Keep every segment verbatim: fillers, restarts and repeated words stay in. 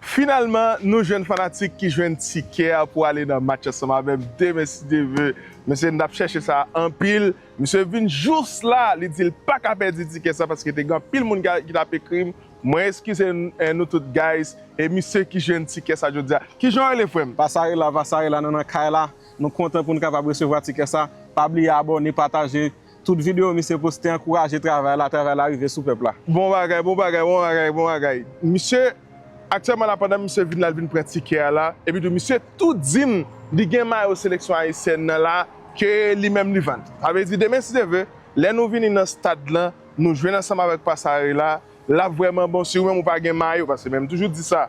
Finalman, nou jwenn fanatik ki jwenn tikè a pou ale nan match ansanm avè m demen si Dye vle. Mesye, n t ap chèche sa anpil. Misye vin jous la, li di l pa ka pèdi tikè sa paske te gen anpil moun ki, ki t ap ekri m. Mwen eskize n-, eh, nou tout, guys. E misye ki jwenn tikè sa jodi a. Kijan w rele, frè m? Pasarela, Pasarela, nou nan kay la. Nou kontan pou n kapab resevwa tikè sa. Pa bliye abòne, pataje. Tout videyo misye poste, ankouraje travay la, travay la rive sou pèp la. Bon bagay, bon bagay, bon bagay, bon bagay. Misye, aktyèlman la, pandan misye vin la, l vin pran tikè a la, epi tou misye tou di m li gen mayo seleksyon ayisyèn nan la, ke li menm li vann. Sa vle di, demen si Dye vle, lè nou vini nan stad lan, nou jwenn ansanm avèk Pasarela, l ap vrèman bon. Si ou menm ou pa gen mayo, paske men m toujou di sa,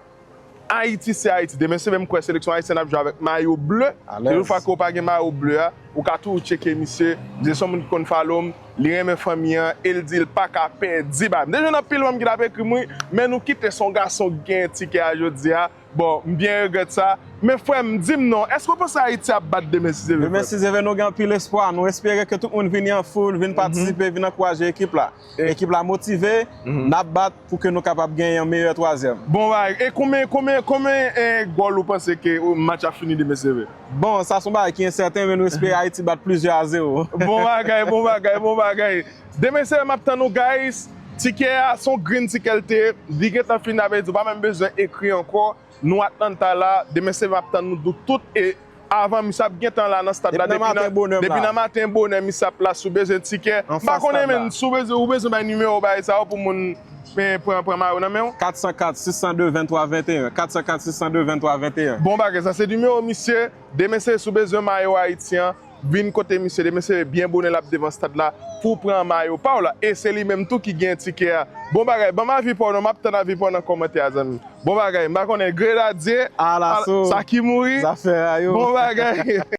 Ayiti se Ayiti. Demen si Dye vle, m kwè seleksyon ayisyèn ap jwe avèk mayo ble. Si toutfwa ke w pa gen mayo ble a, ou ka toujou tcheke misye. Misye se yon moun ki konn follow m, li renmen fanmi an, e l di l pa ka pèdi bagay. M te jwenn anpil moun ki t ap ekri m, wi, men nou kite, se yon gason ki genyen tikè a jodi a. Bon, m byen regrèt sa. Men frè m, di m non, èske w panse Ayiti ap bat demen si Dye vle, frè m? Demen si Dye vle, nou gen anpil espwa. Nou espere ke tout moun vini an foul, vin patisipe, vin ankouraje ekip la. Ekip la motive, n ap bat pou ke nou kapab genyen yon meyè twazyèm. Bon bagay. E konbyen, konbyen, konbyen, eh, gòl ou panse ke, oh, match ap fini demen si Dye vle? Bon, sa se yon bagay ki ensèten, men nou espere Ayiti bat plizyè a zewo. Bon bagay, bon bagay, bon bagay. Demen si Dye vle, m ap tann nou, guys. Tikè a, se yon green tikè l te ye. Li gentan fini, sa vle di ou pa menm bezwen ekri ankò. Nou Atlanta la, demen si Dye vle m ap tann nou tout, e avan misye ap gentan la nan stad la, depi nan maten bonè, depi nan maten bonè misye ap la. Si w bezwen tikè, m pa konnen, men si w bezwen, ou bezwen bay nimewo bagay sa yo pou moun, men, pran, pran mayo nan men w. Kat san kat, sis san de, venntwa venteyen. Kat san kat, sis san de, venntwa venteyen. Bon bagay, sa se nimewo misye. Demen si Dye vle, si w bezwen mayo Ayiti an, vin kote misye demen si Dye vle, byen bonè l ap devan stad la pou pran mayo pa w la. E se li menm tou ki gen tikè a. Bon bagay, ban m avi pa w non, m ap tann avi pa w nan kòmantè a, zanmi. Bon bagay, m pa konnen, Grenadye, ala, sa ki mouri. Zafè a yo. Bon bagay.